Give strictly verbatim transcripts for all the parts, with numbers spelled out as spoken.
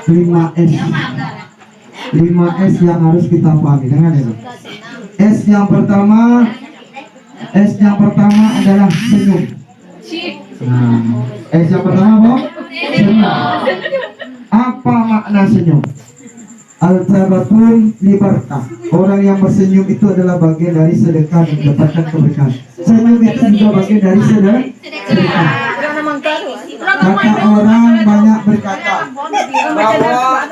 Lima S. Lima S yang harus kita pahami. Dengar dulu. S yang pertama, S yang pertama adalah senyum. Nah, S yang pertama apa? Senyum. Apa makna senyum? Al-tabassum li barakah. Orang yang bersenyum itu adalah bagian dari sedekah dan mendapatkan keberkahan. Senyum itu juga bagian dari sedekah. Kata orang banyak berkata bahwa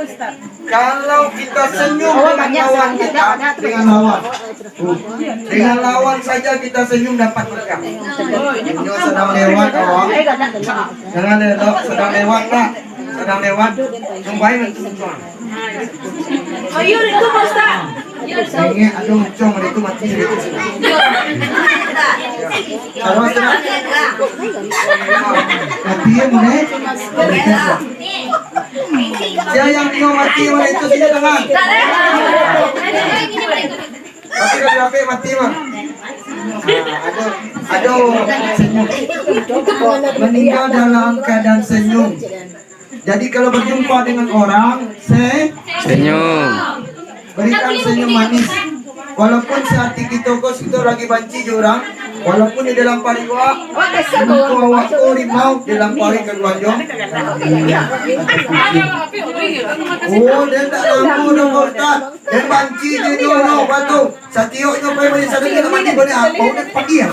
kalau kita senyum dengan lawan kita, dengan lawan, dengan lawan saja kita senyum dapat berkah. Inyo sedang lewat, kawan. Jangan elok, sedang lewat, Pak. Sedang lewat. Jumpai nanti. Ayo, itu, Pak Ustaz. Ingat, aduh, cong, itu mati, itu. Kalau tidak, mati ya, mulai. Siapa yang nio mati, mulai itu, sini tangan. Tapi kalau sampai mati, mah. Ah, aduh, aduh, senyum. Meninggal dalam keadaan senyum. Jadi, kalau berjumpa dengan orang, se- Senyum. Berikan senyum manis. Walaupun sehati kita ko, kita lagi banci jo urang, walaupun di dalam paruik awak, muko awak ko rimau, di dalam paruik kaduanyo. Oh, dia tak lama dah, Pak Ustaz. Dia banci je nyo, nyo, batu. Satiok nyo pai bali sadang, kita mandi bali, apa udah pagi ya?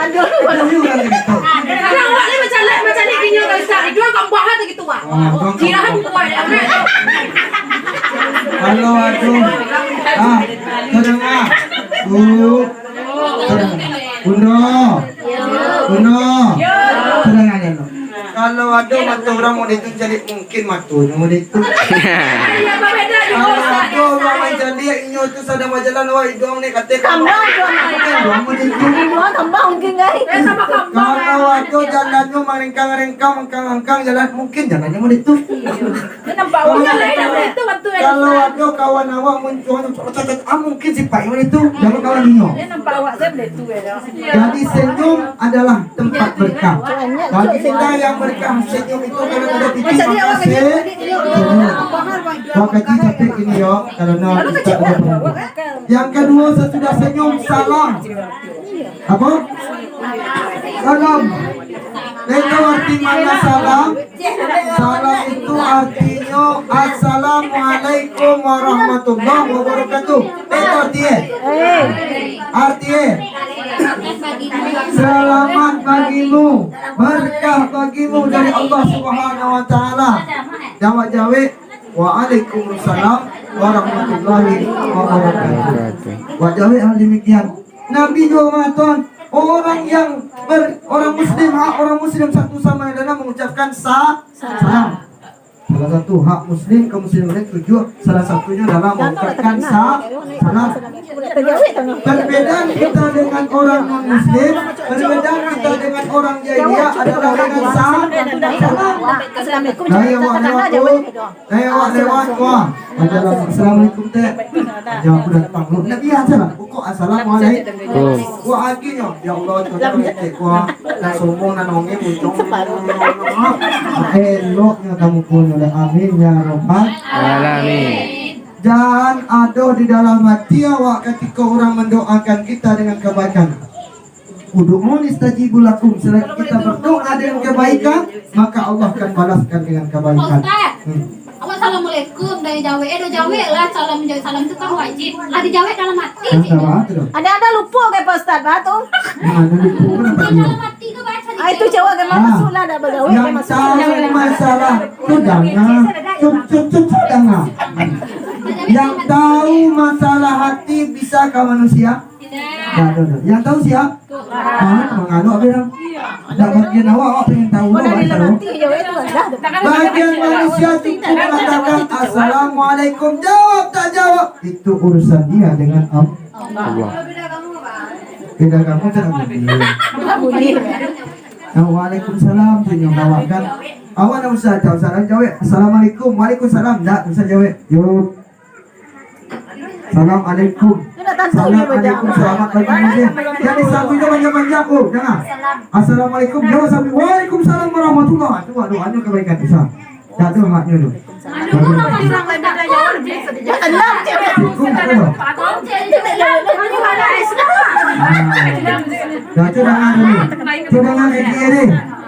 Aduh, aduh, aduh, aduh. Kalau awak ni macam, macam ni, kini orang Islam, dia orang gambar tu gitu, Wak. Ah, gambar. Kira aku kuat, ya, kan? Kalau aku, ah, terdengar. Bu, terdengar. Bunda. Bunda. Terdengar, ya, no. Kalau ado mato urang model tu, jadi mungkin matonyo model tu. Kalau ado urang mancaliak inyo tu sadang bajalan, wah, iduang ni katek. Tambah iduang. Iduang model tu. Iduang tambah mungkin, guys. Kalau ado jalannyo marengkang-rengkang, mangkang-angkang jalan, mungkin jalannyo model tu. Dia nampak orang lain dah model tu, bantu dia. Kalau ado kawan awak muncuanyo, ah, mungkin sipatnyo model tu. Jangan kawan inyo. Dia nampak awak saya model tu, ya. Jadi, senyum adalah tempat berkah. Bagi kita yang berkah, senyum itu kalau tidak titip maka se-, senyum. Wah, kaji capek ini, yo, karena kita ada perlu. Yang kedua, sesudah senyum, salam. Apa? Salam. Itu arti mana salam? Salam itu artinyo, "Assalamualaikum warahmatullahi wabarakatuh." Itu arti, eh? Arti, eh? Selamat pagimu, berkah bagimu dari Allah Subhanahu wa Taala. Jawab-jawab, "Waalaikumsalam warahmatullahi wabarakatuh." Buat jawab hal demikian. Nabi juga mengatakan, orang yang ber-, orang muslim, hak orang muslim satu sama yang lain mengucapkan sa-, salam. Salah satu hak muslim ke muslim lain tujuh, salah satunya dalam mengucapkan sa-, salam. Perbedaan kita dengan orang non muslim, perbedaan kita dengan orang jahiliah adalah dengan sa-, salam. Dari awak lewat tu, dari awak lewat, wah, ada lah, "Assalamualaikum, Tek." Ya, aku datang lu. Ndak biasa lah. Pokok, "Assalamualaikum." Wah, akhirnya, "Ya Allah, coba lecek gua." Dan sombong, dan ongeng, muncung. Eloknya kamu pun oleh, amin ya rabbal alamin. Jan ado di dalam hati awak ketika orang mendoakan kita dengan kebaikan. "Ud'uni astajib lakum." Selagi kita berdoa dengan kebaikan, maka Allah akan balaskan dengan kebaikan. Pak Ustaz, hmm, awak assalamualaikum, dah jawek, eh, dah jawek lah, salam, jawek salam tu kan wajib. Lah dijawek dalam hati. Ah, tak apa tu dah. Ada-ada lupa ke Pak Ustaz, bah, tu? Nah, ada lupa, kenapa dia? Dalam hati ke baca. Ah, itu jawab ke, ah, masuk lah, dah berjawek, yang masuk. Tahu masalah tu dengar. Cup, cup, cup, cup, dengar. Yang tahu masalah hati bisakah manusia? Tidak. Dah, dah, dah. Yang tahu siapa? Tuhan. Ah, mengalu habis dah. Dah bagian awak, awak pengen tahu. Mana dulu, dia tahu. Nanti jawab itu dah. Bagian manusia cukup mengatakan, "Assalamualaikum." Jawab tak jawab, itu urusan dia dengan Am-, Allah. Beda kamu tak boleh. Tak boleh. Nah, waalaikumsalam, senyum awak kan. Awak nak usah jawab salam, jawab, "Assalamualaikum." "Waalaikumsalam." Tak usah jawab. Yo. Assalamualaikum. Assalamualaikum. Selamat pagi, Muslim. Yang di samping tu panjang-panjang, oh, jangan. Assalamualaikum. Jawab sambil, "Waalaikumsalam warahmatullah." Tu, aduh, hanya kebaikan tu, sah. Tak ado haknyo tu. Cukup tak ado. Ah. Dah, tu dangan dulu. Tu dangan kaji ni.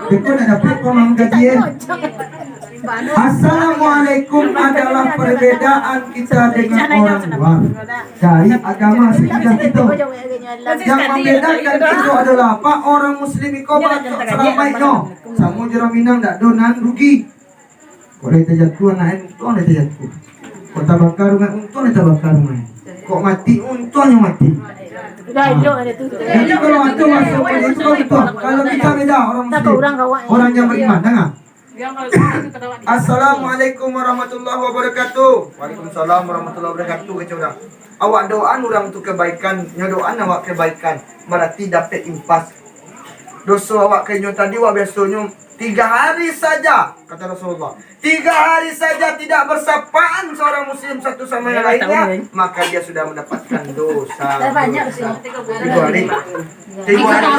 Beko nak dapek pamaham kaji. Assalamualaikum adalah perbedaan kita dengan orang luar dari agama sekitar kita. Yang membedakan kita adalah apa, orang muslim iko batok salamaiknyo. Samo jo urang Minang, dak ado nan rugi. Kok lai tajatuah anak, untuang lai tajatuah. Kok tabaka rumah, untuang lai tabaka rumah. Kok mati, untuangnyo mati. Jadi kalau ado maso macam itu, kau untuang. Kalau kita beda, orang muslim, orang yang beriman, danga. Assalamualaikum warahmatullahi wabarakatuh. Waalaikumsalam warahmatullahi wabarakatuh, kecek urang. Awak doaan urang tu kebaikan, nyo doaan awak kebaikan, berarti dapek impas. Doso awak ka inyo tadi, awak biasonyo tiga hari saja, kata Rasulullah. Tiga hari saja tidak bersapaan seorang muslim satu sama yang lainnya, maka dia sudah mendapatkan dosa. Tiga hari. Tigo hari.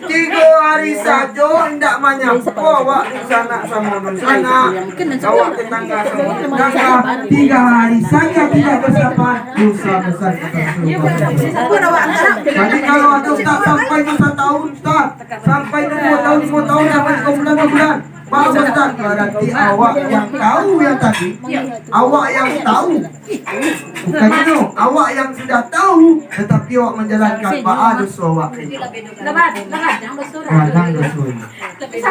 Tigo hari sajo indak manyapo awak dunsanak samo dunsanak, awak tetangga samo tetangga. Tiga hari saja tidak bersapa, dosa besar. Jadi kalau ada ustaz sampai nyo satahun, ustaz, sampai nyo duo tahun, limo tahun, sampai tigo bulan, dua bulan, Pak Ustaz, berarti awak yang tahu yang tadi, awak yang tahu. Bukan itu, awak yang sudah tahu, tetapi awak menjalankan, baa doso awak. Kadang doso.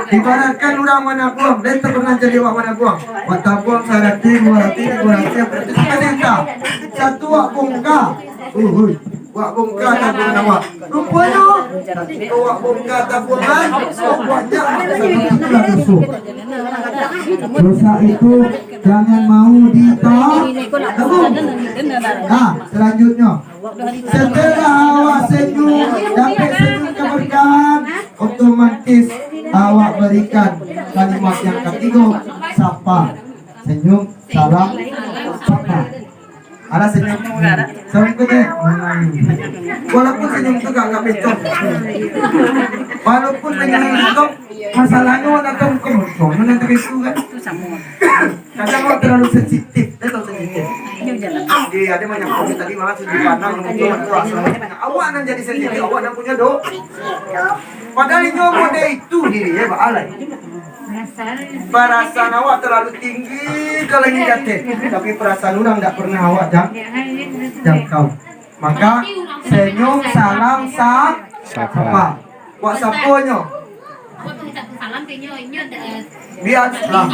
Ibaratkan urang manabuang, den pernah jadi awak manabuang. Awak tabuang saratuih, duo ratuih, tigo ratuih, ampat ratuih, sampai sajuta. Satu awak bongka. Uhuy. Wak bongka tabuangan awak. Ruponyo, katiko wak bongka tabuangan, banyak sabatua doso. Dosa itu jangan mau ditabuang. Nah, selanjutnya, setelah awak senyum, dapek senyum keberkahan, otomatis awak berikan kalimat yang katigo, sapa. Senyum, salam, sapa. Alah senyum. Assalamualaikum, eh. Hmm. Walaupun senyum tu agak-agak bencong. Walaupun senyum tu, masalahnya awak datang ke muncul, mana tu itu kan? Kadang awak terlalu sensitif, dia tahu sensitif. Dia ada banyak orang tadi malah sedih, pandang muncul, awak yang jadi sensitif, awak yang punya do. Padahal inyo mode itu diri, ya, baalai. Parasaan awak talalu tinggi ka langik di ateh, tapi parasaan urang dak pernah awak jang-, jangkau. Maka, senyum, salam, sa-, sapa. Wak sapo nyo? Bialah.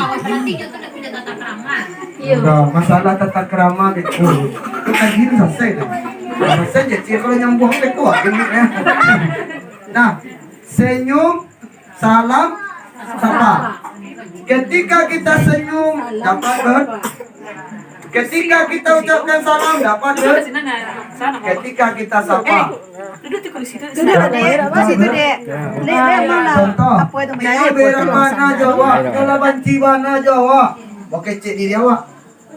Udah, masalah tata krama beko. Itu tadi tu salasai tu. Salasai je, cia kalau nyambuang beko, genit, ya. Nah, senyum, salam, sapa. Ketika kita senyum, dapat ber-, ketika kita ucapkan salam, dapat ber-, ketika kita sapa. Duduk, Dek. Apa situ, Dek? Dek, Dek, mana? Contoh, apa itu? Inyo berang bana jo awak, inyo lah banci bana jo awak. Bakecek diri awak.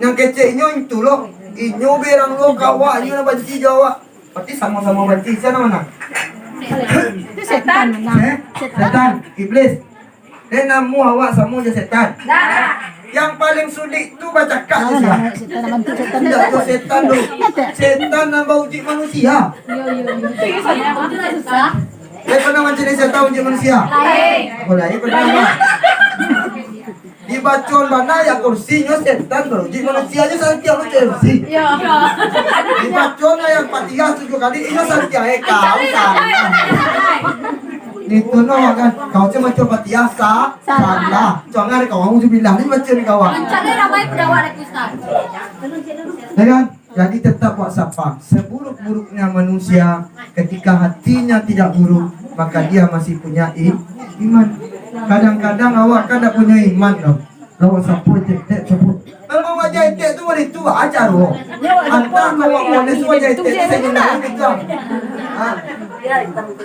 Nan kecek inyo itu lo, inyo berang lo ka awak, inyo lah banci jo awak. Berarti samo-samo banci, sia nan manang? Itu setan manang. Eh? Setan, iblis. Eh, namo awak samo jo setan. Yang paling sulik tu bacakak jo sia. Indak jo setan tu. Setan nan baujuik manusia. Iyo, iyo, iyo. Susah. Eh, pernah mancari setan ujuik manusia? Lain. Oh, lain pernah, Bang. Dibacoan bana ayat kursi, nyo setan barujuik manusia, nyo santiang baco kursi. Iyo. Dibacoan ayat Fatihah tujuah kali, inyo santiang, eh, kau salah. Itu no kan, kau cuma baco Fatihah sa-, salah. Jangan kau, auzubillah, ni baco ni kawan. Rancak deh ramai pendawa lagi, Ustaz. Ya kan? Jadi tetap wak sapa. Seburuk-buruknya manusia, ketika hatinya tidak buruk, maka dia masih punya i-, iman. Kadang-kadang awak kan dak punya iman tau. Lawan sapo etek-etek sapo. Memang wajah etek tu wajah tu ajar wak. Antah kalau wak polis tu wajah etek tu saya kenal gitu. Ha.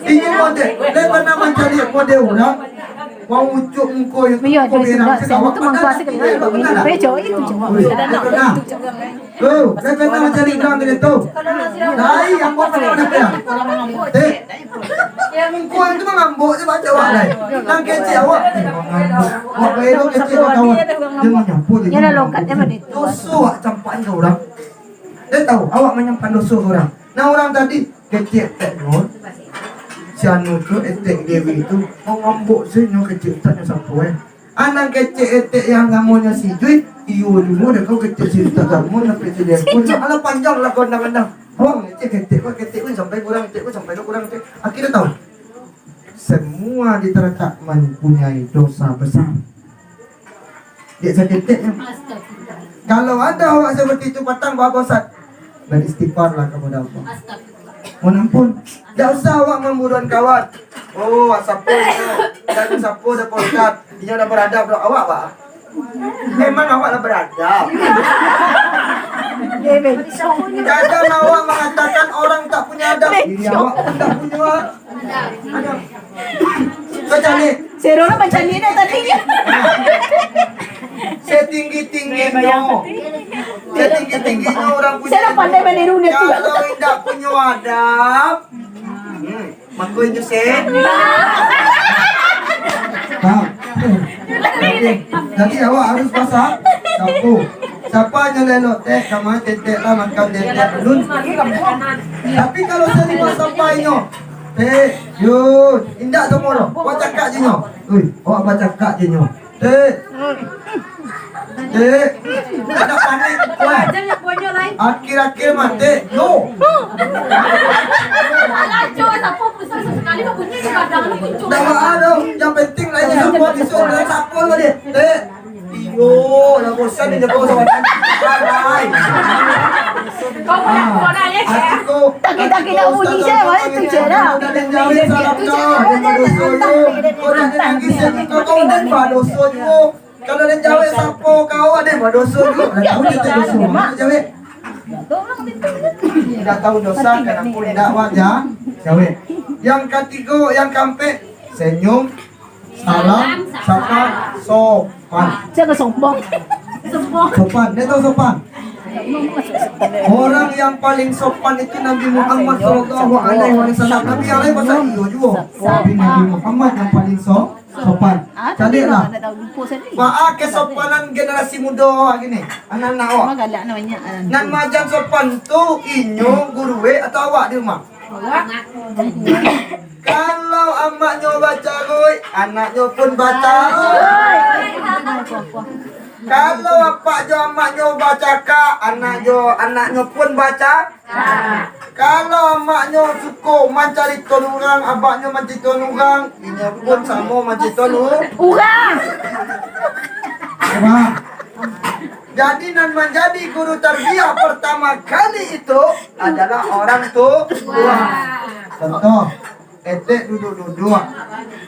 Ini model, dia pernah mencari model orang. Mau ucuk muka itu, muka berang, saya kawan pernah. Bejo itu cuma. Boleh, dia pernah. Tu, saya pernah mencari orang macam tu. Dari yang kau pernah dengar. Eh. Mungkuang tu mangambok je baca awak lai. Nan kecek awak, eh, mangambok. Awak bae lo kecek kawan. Dia manyapo je. Doso awak campak ka urang. Dia tahu awak manyampan doso ka urang. Nah, urang tadi kecek etek nyo. Si anu tu, etek Dewi tu, mangambok se nyo kecek etek nyo sapo, eh. Anang kecek etek yang namonyo si Jui, iyo juo dah kau kecek si Ustaz Darmo, sampai si Jepun. Alah, panjang lah kau undang-undang. Awak ngecek etek, kau kecek pun sampai kurang, etek pun sampai kurang, etek. Akhirnya tahu. Semua di Taratak mempunyai dosa besar. Dek saketeknyo. Astagfirullah. Kalau ada awak seperti itu, patang babosat, beristighfarlah kapada Allah. Astagfirullah. Mohon ampun. Ndak usah awak mamburuan kawan. Oh, sapo inyo? Dah sapo dah, Pak Ustaz? Inyo dah beradab dah. Awak, Pak? Memang awak lah beradab. Jangan awak mengatakan orang tak punya adab. Diri awak pun tak punya adab. Macam ni. Sero lah macam ni dah tadi. Setinggi-tingginyo. Setinggi-tingginyo orang punya. Saya dah pandai meniru dia tu. Kalau indak punyo adab, hmm, mako inyo se. Faham? Okey. Jadi awak harus basah sapo. Sapa nyo lelok tek, kama tetek lah makan tetek alun. Tapi kalau saya basah sapo inyo, tek, yo, indak samo doh. Awak cakak je nyo. Oi, awak bacakak je nyo. Dek. Dek. Ada panik. Wah. Akhir-akhir mati. Yo. Alah, Cok, sapo pusat sesekali babunyi di padang tu, Cok. Dah, ah, dah. Yang penting lah, yang sapo besok, yang sapo lah dia. Dek. Iyo, dah bosan dia jago sama. Hai. Kau punya Ah, corona, ya, Cok? Aku, Taki-taki nak bunyi, Cok. Itu je lah. Dari jauh salam kau, dia berdosa, yo. Kau dah nangis, ya, kau tahu, dia berdosa, yo. Kalau den jawek sapo kau, ado badoso juo. Lah, tahu kito doso, mak jawek. Indak tahu dosa, kanai pun indak wajar jawek. Yang katigo, yang kaampek, senyum, salam, sapa, sopan. Jangan sombong. Sopan, dia tahu sopan. Orang yang paling sopan itu Nabi Muhammad sallallahu alaihi wasallam. Nabi yang lain pasal iyo juo. Tapi Nabi Muhammad yang paling so-, sopan. Ah, tadi Caliaklah. Baa kesopanan generasi mudo awak kini. Anak-anak awak. Nan maaja sopan tu inyo guru atau awak di rumah? Awak. Kalau amaknyo bacaruik, anaknyo pun bacaruik. Kalau apak jo amaknyo bacakak, anak jo, anaknyo pun baca. Kalau amaknyo suko mancari urang, abaknyo mancari urang, inyo pun samo mancari urang. Urang. Jadi, nan manjadi guru tarbiyah partama kali itu adalah orang tua. Contoh, etek duduak-duduak,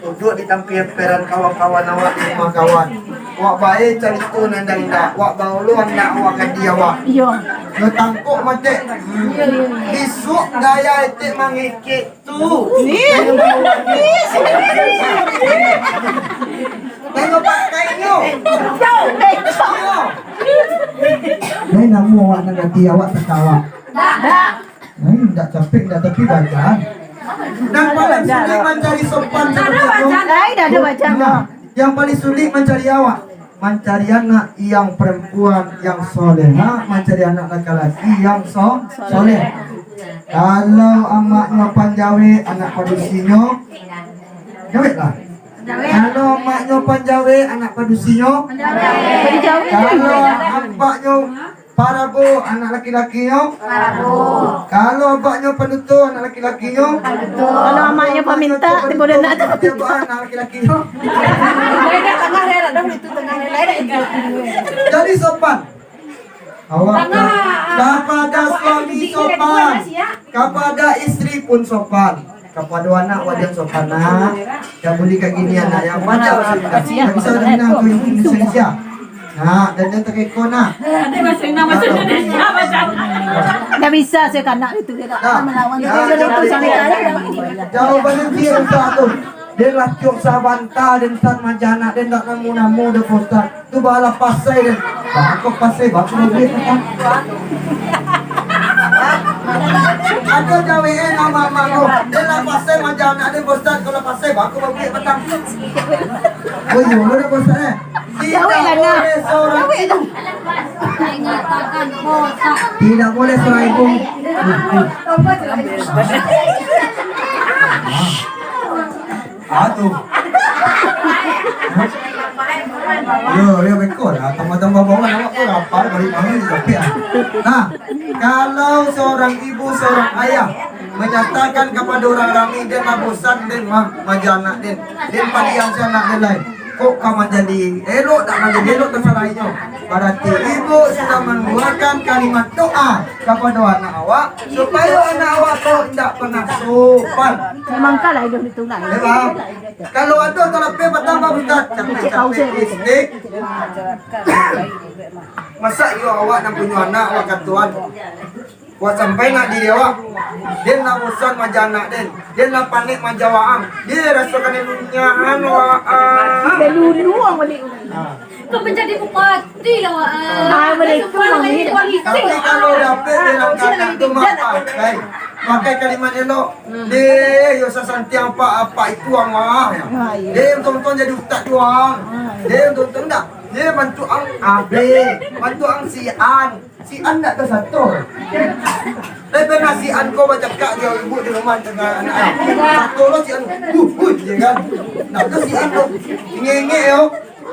duduak di tampi emperan kawan-kawan awak di rumah kawan. Wak bae carito nan indak-indak, wak baolo anak wak ka di awak. Iyo. Nyo tangkok matek. Bisuak gaya etek mangekek tu. Ih. Tengok pakainyo. Jauh. Iyo. Lai namo awak nan ka di awak takawa? Dak. Dak. Ai, indak capek, indak tapi bajang. Nan paling sulik mancari sopan seperti itu. Ai, dah ada bajang. Nah, yang paling sulik mancari awak. Mancari anak yang perempuan yang soleha, mancari anak laki-laki yang so-, soleh. Kalau amaknyo panjawek, anak padusinyo, jaweklah. Kalau amaknyo panjawek, anak padusinyo. Kalau apaknyo parabo, anak laki-lakinyo. Kalau abaknyo panutuik, anak laki-lakinyo. Kalau amaknyo pamintak, tibo anak tu. Anak laki-lakinyo. Jadi sopan. Awak ka-, kapada suami sopan, kapada istri pun sopan. Kapado anak wajar sopan, nak. Dak buliah kagini anak yang mana? Dak bisa dengar tu Indonesia. Nak, dan dia terikon, nak. Dia masih nak masuk Indonesia, macam. Dak bisa, saya kanak itu, dia tak melawan. Dia dah putus sampai sekarang. Jawaban dia entah tu. Dia lah tiok sabanta, dia tak majana, dia tak namo-namo, dia potak. Tu bala pasai den. Bangkok pasai, bangkok duit, kan? Ado jawek eh, nama amak ko. Dia lah pasai maja anak dia, Pak Ustaz. Kalau pasai, baku babuik patang. Oh, iyo, lo dah, Pak Ustaz, eh? Tidak boleh seorang ibu. Tidak boleh seorang ibu. Ah, tu. Yo, yo, beko lah. Tambah-tambah bawah, awak pun lapar, balik bangun, capek lah. Nah, kalau seorang ibu, seorang ayah menyatakan kepada orang rami, "Den lah bosan, den mah, maja anak den. Den padiam si anak den lai." Kok ka manjadi elok, tak manjadi elok, tasarahnyo. Berarti ibu sudah mengeluarkan kalimat doa kepada anak awak, supaya anak awak tu indak pernah sopan. Memang kalah hidup di tunggang. Ya, faham? Kalau ado talapeh patang, Pak Ustaz, capek-capek listrik. Masa iyo awak nan punyo anak, awak katuan. Wak sampai nak diri awak. Den lah bosan maja anak den. Den lah panek maja waang. Den rasokan ilunyahan waang. Dia dulu awak balik. Kau menjadi bupati lah, waang. Ah, boleh tu, Mami. Tapi kalau dapek dalam kata tu mah pakai. Pakai kalimat elok. Deh, yo sasantiang apak-apak itu ang mah. Ah, iya. Deh, untung-untung jadi ustaz juo ang. Ah, iya. Deh, untung-untung dah. Deh, bantu ang abe, bantu ang si An. Si An ndak tasato. Tapi pernah si An ko bacakak jo ibu di rumah dengan anak. Sato lo si An, huh, huh, je kan. Ndak tahu si An tu. Ngengek yo.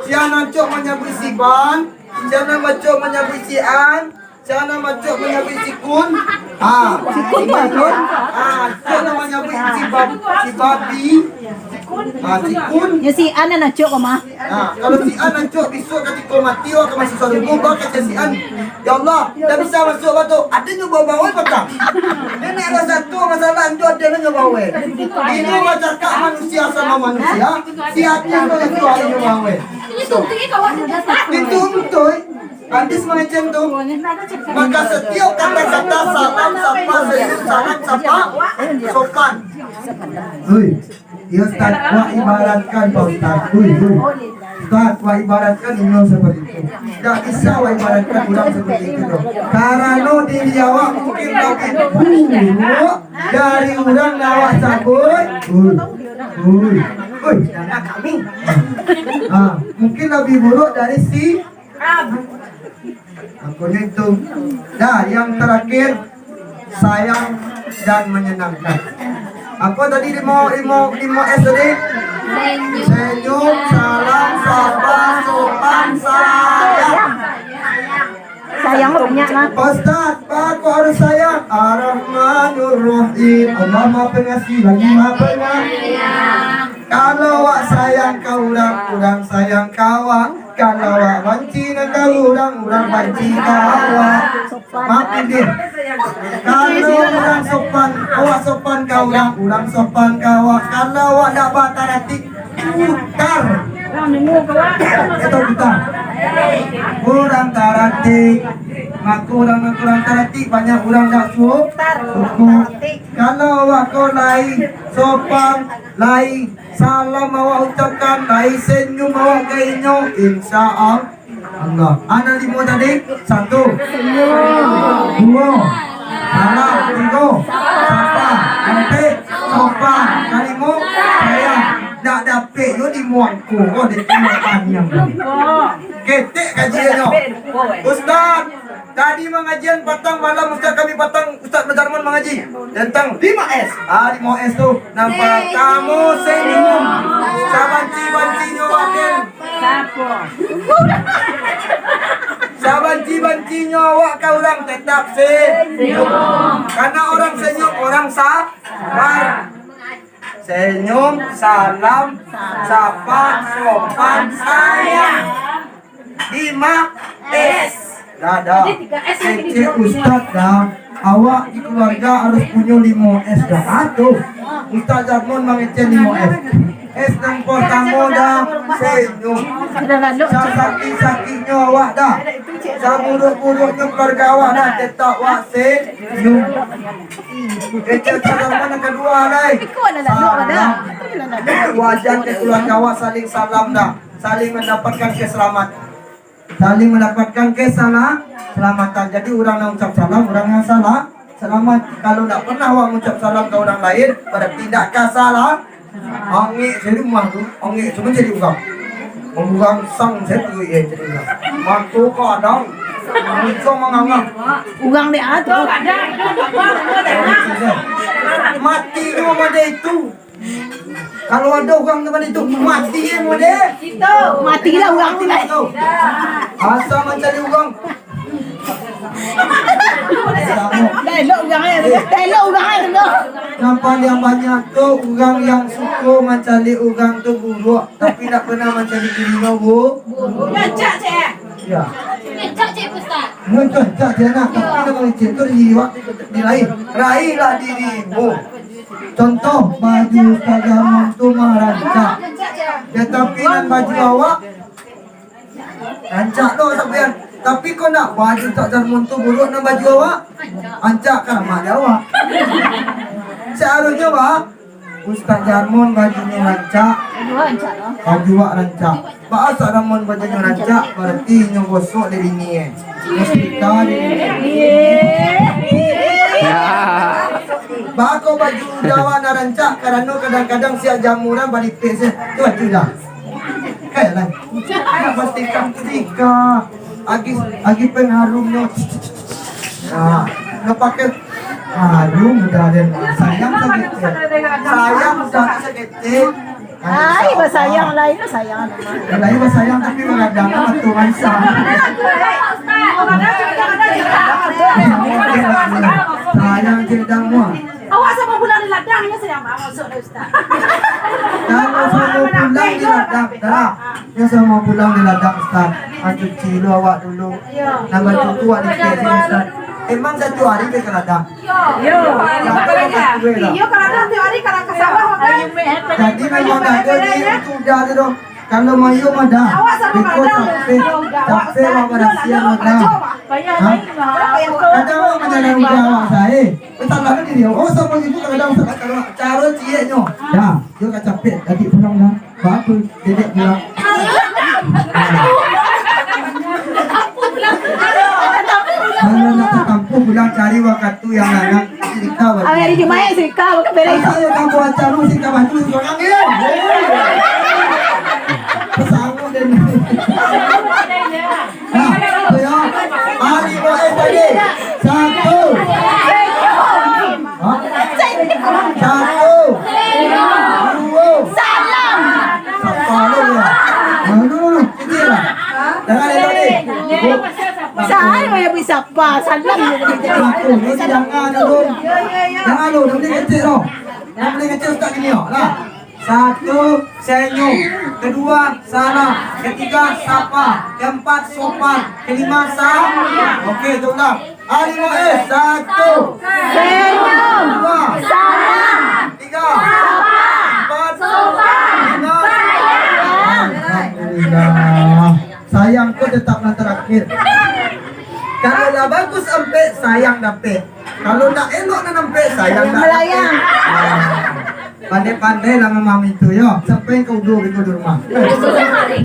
Si An acok manyabuik si Ban. Si An acok manyabuik si An. Si An acok manyabuik si Kun. Ah, si Kun tu apa? Ah, si An manyabuik si Bab-, si Babi. Ah, si Kun. Yo si An nan acok ko mah. Nah, kalau si An acok bisuak katiko mati, awak ka masuak sarugo, baa kecek si An, "Ya Allah, ndak bisa masuak batu." Ado nyo bawa-bawa patang. Nenek rasa tu masalah tu ado nyo bawa. Iko bacakak manusia samo manusia, si An ko itu ado nyo bawa. Itu betul. Hadis mangecek tu. Maka setiap kata-kata salam sapa, salam sapa, sopan. Oi. Yo, Ustaz, wak ibaratkan, Pak Ustaz. Ui, ui. Ustaz, wak ibaratkan inyo seperti itu. Ndak bisa wak ibaratkan urang seperti itu, doh. Karano diri awak mungkin labiah buruak dari urang nan awak sabuik. Ui, ui, ui. Ah, mungkin labiah buruak dari si Angkonyo itu. Dah, yang terakhir, sayang dan menyenangkan. Apa tadi limo, limo, limo S tadi? Senyum, salam, sapa, sopan, sayang. Sayang banyak lah. Ustaz, aku harus sayang. Ar-Rahmanur Rahim. Allah Maha Pengasih lagi Maha Penyayang. Kalau awak sayang ka urang, urang sayang ka awak. Kalau awak banci nan ka urang, urang banci ka awak. Maaf, Din. Kalau urang sopan, awak sopan ka urang, urang sopan ka awak. Kalau awak ndak bataratik, putar. Itu putar. Urang taratik, mako urang nan kurang taratik, banyak urang ndak su-, suko. Kalau awak ko lai sopan, lai salam awak ucapkan, lai senyum awak ka inyo, insya Allah. Anak limo tadi, satu. Duo. Salam. Tigo. Sapa. Ampek. Sopan. Kalimo. Sayang. Ndak dapek yo di muangko. Oh, di tengah panjang. Ketek kajiannyo. Ustaz, tadi mangajian patang malam, Ustaz kami patang Ustaz Darman mangaji tentang limo S. Ah, limo S tu. Nan partamo, senyum. Sabanci-bancinyo awak, Den. Sabanci-bancinyo awak ka urang, tetap senyum. Karena orang senyum, orang sabar. Senyum, salam, sapa, sopan, sayang. Limo S. Dah, dah. Kecek Ustaz dah. Awak di keluarga harus punyo limo S dah. Ah, tu. Ustaz Darman mangecek limo S. S nan partamo dah, senyum. Sasakik-sakiknyo awak dah. Saburuak-buruaknyo keluarga awak dah, tetap awak senyum. Kecek Ustaz Darman nan kaduo, lai. Salam. Wajar ka keluarga awak saling salam dah. Saling mendapatkan keselamatan. Saling mendapatkan kesala-, keselamatan. Jadi, urang nan ucap salam, urang nan salah, Salamaik, kalau ndak pernah awak ngucap salam ka urang lain, barati ndak ka salam. Angek sajo di rumah tu, angek sajo mancaliak urang. Mambuang sang sajo tu, eh, mancaliak urang. Mato kadang, muka mangangah. Urang dek ah tu. Mati nyo mode itu. Kalau ado urang tempat itu, mati je mode. Matilah urang tu, lai. Asa mancaliak urang. Dah elok urang eh. Dah elok urang eh tu. Nan paliang banyak tu urang yang suko mancaliak urang tu buruak, tapi ndak pernah mancaliak dirinyo, Bu. Rancak, Cek. Ya. Rancak, Cek Ustaz. Muncul rancak dia nak, tapi nak mangecek tu di awak, di lain. Raihlah dirimu. Contoh, baju Ustaz Jarmon tu mah rancak. Tatapi nan baju awak, rancak tu sampean. Tapi kok nak baju Ustaz Jarmon tu buruak, nan baju awak rancak, karamat di awak. Seharusnyo, bah, Ustaz Jarmon bajunyo rancak, baju awak rancak. Baa Ustaz Jarmon bajunyo rancak, barati inyo gosok dek bini, eh. Inyo setrika dek bini. Ya. Baa kok baju Uda awak nan rancak, karano kadang-kadang siap jamuran balipek se. Tu baju Uda. Kayak lah. Nak pastikan setrika. Agi, agi pengarumnyo. Nah, nak pakai harum Uda den. Sayang saketek. Sayang Uda tu saketek. Ai, basayang lain lah sayang. Lain basayang tapi bagadang lah tu rancak. Sayang cek damuah. Awak samo pulang di ladang, inyo sayang banget, maksud Ustaz. Kalau samo pulang di ladang, dah. Inyo samo pulang di ladang, Ustaz. Ah, cuci lu awak dulu. Nan baju tu awak di K S, Ustaz. Emang satu hari pergi ke ladang? Yo. Iyo, kalau ladang tiap hari, kalau ke sawah, makan. Jadi memang dah ada di itu dah tu doh. Kalau mayuh mah dah. Awak samo ladang. Capek, capek awak barasiah mah dah. Hah? Kadang awak manyalah udah awak sae. Eh, tak lalu diri. Oh, samo ibu kadang salah, kalau caro cieknyo. Dah, yo ka capek, adik pulang dah. Baa dedek pulang? Kalau nak tatampuah pulang, cari wakatu yang lain. Setrika baju. Hari Jumaik setrika, bukan bela itu. Asal yo kamu acara setrika baju, sorang dia. Pesangu dan Nah, tu yo. Ari Moes tadi. Satu. Hah? Satu. Duo. Salam. Sapa lu yo? Nah, dulu, dulu. Kecil lah. Jangan elok ni. Salah yang bisa apa? Salam. Satu. Ni jangan dulu. Jangan lu, dah boleh kecil tu. Dah boleh kecil ustaz gini yo. Lah. Satu, senyum. Kedua, salam. Ketiga, sapa. Keempat, sopan. Kelima, sa-, oke, itu ulang. Ari Moes, satu. Senyum. Dua. Salam. Tiga. Sapa. Empat. Sopan. Lima. Sayang. Alhamdulillah. Sayang ko tetap nan terakhir. Kalau lah bagus ampek, sayang dapek. Kalau ndak elok nan ampek, sayang ndak dapek. Melayang. Ah. Pandai-pandai lah mamahami tu, yo. Sampai ka udu minggu di rumah.